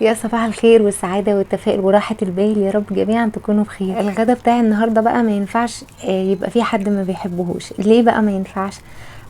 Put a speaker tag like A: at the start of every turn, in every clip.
A: يا صباح الخير والسعادة والتفاؤل وراحة البال، يا رب جميعا تكونوا بخير. الغدا بتاع النهاردة بقى ما ينفعش يبقى في حد ما بيحبهوش. ليه بقى ما ينفعش؟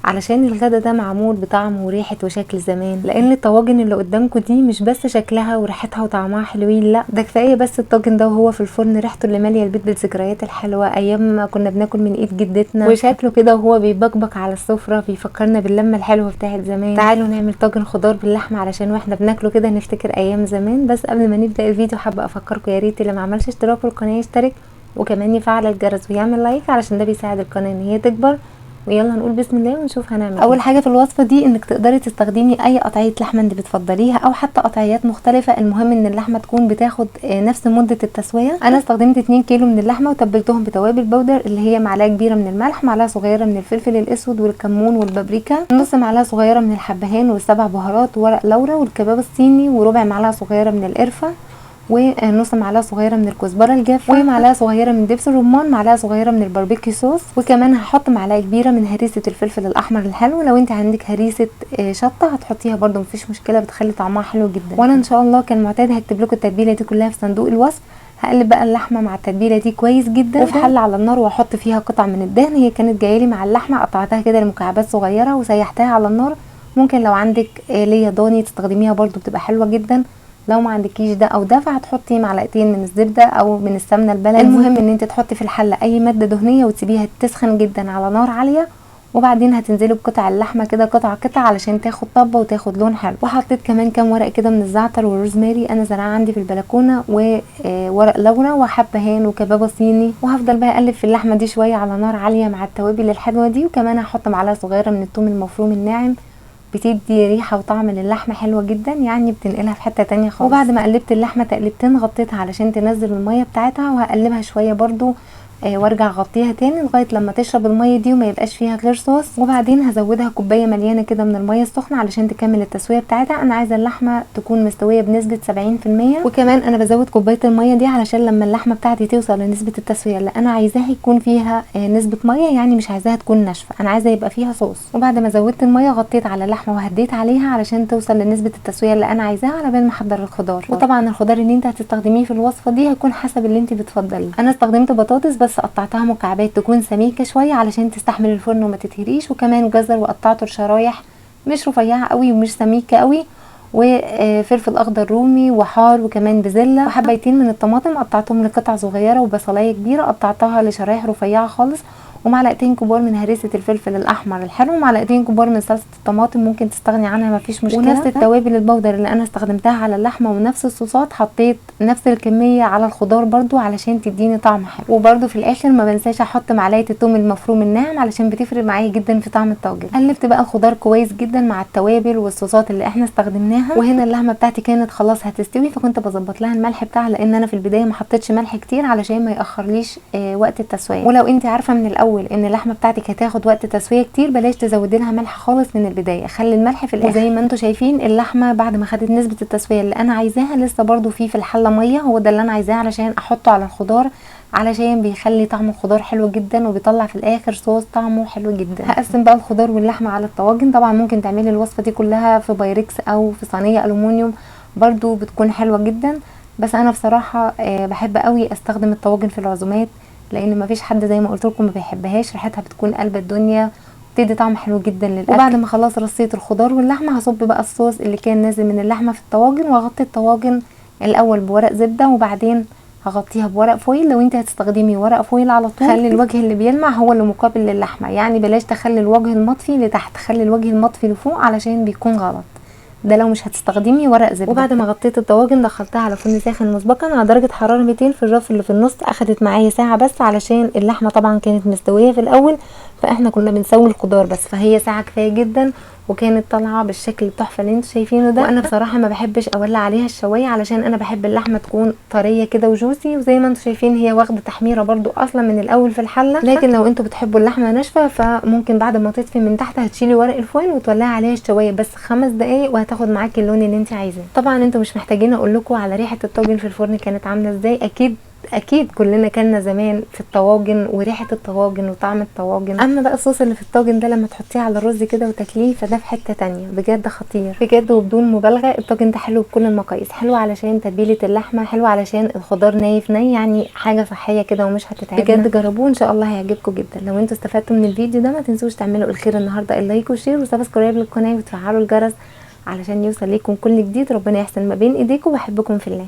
A: علشان الغدا ده معمول بطعم وريحة وشكل زمان، لان الطواجن اللي قدامكم دي مش بس شكلها وريحتها وطعمها حلوين، لا ده كفاية بس الطاجن ده وهو في الفرن ريحته اللي ماليه البيت بالذكريات الحلوة ايام ما كنا بناكل من ايد جدتنا، وشكله كده وهو بيبقبق على السفرة بيفكرنا باللمه الحلوة بتاعت زمان. تعالوا نعمل طاجن خضار باللحمه علشان واحنا بناكله كده نفتكر ايام زمان. بس قبل ما نبدا الفيديو حابة افكركم، يا ريت اللي ما عملش اشتراك في القناة يشترك، وكمان يفعل الجرس ويعمل like علشان ده بيساعد القناة ان هي تكبر. ويلا نقول بسم الله ونشوف هنعمل ايه. اول حاجة في الوصفة دي انك تقدري تستخدمي اي قطعية لحمه انت بتفضليها او حتى قطعيات مختلفة، المهم ان اللحمة تكون بتاخد نفس مده التسوية. انا استخدمت 2 كيلو من اللحمة وتبلتهم بتوابل powder اللي هي معلقه كبيرة من الملح، معلقه صغيرة من الفلفل الاسود والكمون والبابريكا، نص معلقه صغيرة من الحبهان والسبع بهارات وورق لورا والكباب الصيني، وربع معلقه صغيرة من القرفه، ونص معلقه صغيرة من الكزبره الجافه، ومعلقة صغيرة من دبس الرمان، معلقه صغيرة من ال barbecue sauce، وكمان هحط معلقه كبيرة من هريسه الفلفل الاحمر الحلو. لو انت عندك هريسه شطه هتحطيها برده مفيش مشكلة، بتخلي طعمها حلو جدا. وانا ان شاء الله كالمعتاد هكتب لكم التتبيله دي كلها في صندوق الوصف. هقلب بقى اللحمة مع التتبيله دي كويس جدا، وفي حله على النار واحط فيها قطع من الدهن، هي كانت جاية لي مع اللحمة، قطعتها كده لمكعبات صغيرة وسيحتها على النار. ممكن لو عندك ليا ضاني تستخدميها برده بتبقى حلوة جدا، لو ما عندكيش ده او ده فهتحطي معلقتين من الزبدة او من السمنة البلدي. المهم ان انت تحطي في الحلة اي مادة دهنية وتسيبيها تسخن جدا على نار عالية، وبعدين هتنزلي بقطع اللحمة كده قطعه قطعه علشان تاخد طبه وتاخد لون حلو. وحطيت كمان كام ورق كده من الزعتر والروزماري انا زرعاه عندي في البلكونه، وورق لورا وحبهان وكبابه صيني. وهفضل بقى اقلب في اللحمة دي شوية على نار عالية مع التوابل الحلوة دي، وكمان هحط معلقه صغيرة من الثوم المفروم الناعم، بتدي ريحه وطعم للحمه حلوة جدا، يعني بتنقلها في حتة تانية خالص. وبعد ما قلبت اللحمة تقلبتين غطيتها علشان تنزل المية بتاعتها، وهقلبها شوية برده وارجع اغطيها تاني لغاية لما تشرب المية دي وما يبقاش فيها غير صوص. وبعدين هزودها كوباية مليانة كده من المية السخنة علشان تكمل التسوية بتاعتها. انا عايزه اللحمة تكون مستوية بنسبة 70%، وكمان انا بزود كوباية المية دي علشان لما اللحمة بتاعتي توصل لنسبه التسوية اللي انا عايزاها يكون فيها نسبه مية، يعني مش عايزاها تكون ناشفة، انا عايزه يبقى فيها صوص. وبعد ما زودت المية غطيت على اللحمة وهديت عليها علشان توصل لنسبه التسوية اللي انا عايزاها على بال ما احضر الخضار. وطبعا الخضار اللي انت هتستخدميه في الوصفة دي هيكون حسب اللي انت بتفضليه. انا استخدمت بطاطس بس قطعتها مكعبات تكون سميكة شوية علشان تستحمل الفرن وما تتهريش، وكمان جزر وقطعته لشرايح مش رفيعة قوي ومش سميكة قوي، وفلفل اخضر رومي وحار، وكمان بزله، وحبايتين من الطماطم قطعتهم لقطع صغيرة، وبصلايه كبيرة قطعتها لشرايح رفيعة خالص، ومعلقتين كبار من هريسه الفلفل الاحمر الحلو، ومعلقتين كبار من صلصه الطماطم ممكن تستغني عنها مفيش مشكلة، ونفس التوابل ال powder اللي انا استخدمتها على اللحمة ونفس الصوصات حطيت نفس الكمية على الخضار برده علشان تديني طعم حلو. وبرده في الاخر ما بنساش احط معلقه الثوم المفروم الناعم علشان بتفرق معايا جدا في طعم الطاجن. قلبت بقى الخضار كويس جدا مع التوابل والصوصات اللي احنا استخدمناها. وهنا اللحمة بتاعتي كانت خلاص هتستوي، فكنت بظبط لها الملح بتاعها لان انا في البداية ما حطيتش ملح كتير علشان ما ياخرليش وقت التسوية. ولو انت عارفه من الاول ان اللحمة بتاعتك هتاخد وقت تسويه كتير بلاش تزودي لها ملح خالص من البداية، خلي الملح في الاخر. وزي ما انتم شايفين اللحمة بعد ما خدت نسبه التسوية اللي انا عايزاها لسه برده في الحلة مية، هو ده اللي انا عايزاه علشان احطه على الخضار علشان بيخلي طعم الخضار حلو جدا وبيطلع في الاخر صوص طعمه حلو جدا. هقسم بقى الخضار واللحمة على الطواجن. طبعا ممكن تعملي الوصفة دي كلها في بايركس او في صينية الومنيوم برده بتكون حلوة جدا، بس انا بصراحة بحب قوي استخدم الطواجن في العزومات لان مفيش حد زي ما قلت لكم ما بيحبهاش، ريحتها بتكون قلب الدنيا بتدي طعم حلو جدا للاكل. وبعد ما خلاص رصيت الخضار واللحمة هصب بقى الصوص اللي كان نازل من اللحمة في الطواجن، واغطي الطواجن الاول بورق زبدة وبعدين هغطيها بورق foil. لو انت هتستخدمي ورق foil على طول خلي الوجه اللي بيلمع هو اللي مقابل للحمه، يعني بلاش تخلي الوجه المطفي لتحت، خلي الوجه المطفي لفوق علشان بيكون غلط، ده لو مش هتستخدمي ورق زبدة. وبعد ما غطيت الطواجن دخلتها على فرن ساخن مسبقا على درجه حرارة 200 في الرف اللي في النص. اخدت معايا ساعة بس علشان اللحمة طبعا كانت مستوية في الاول، فاحنا كنا بنسوي الخضار بس، فهي ساعة كفاية جدا وكانت طالعه بالشكل التحفة اللي انتوا شايفينه ده. وانا بصراحة ما بحبش اولع عليها الشوايه علشان انا بحب اللحمة تكون طرية كده وجوسي، وزي ما انتوا شايفين هي واخده تحميره برده اصلا من الاول في الحلة. لكن لو انتوا بتحبوا اللحمة ناشفة فممكن بعد ما تطفي من تحت هتشيلي ورق الفويل وتولعي عليها الشوايه بس 5 دقايق وهتاخد معاكي اللون اللي انت عايزاه. طبعا انتوا مش محتاجين اقول لكم على ريحه الطاجن في الفرن كانت عامله ازاي، اكيد اكيد كلنا كلنا زمان في الطواجن وريحه الطواجن وطعم الطواجن. اما بقى الصوص اللي في الطاجن ده لما تحطيه على الرز كده وتاكليه فده في حتة تانية بجد، خطير بجد وبدون مبالغه. الطاجن ده حلو بكل المقاييس، حلو علشان تتبيله اللحمة، حلو علشان الخضار نايف ني، يعني حاجة صحية كده ومش هتتعبنا بجد. جربوه ان شاء الله هيعجبكم جدا. لو انتوا استفدتوا من الفيديو ده ما تنسوش تعملوا الخير النهارده ال like وال share و subscribe للقناة وتفعلوا الجرس علشان يوصل لكم كل جديد. ربنا يحسن ما بين ايديكم، وبحبكم في الله.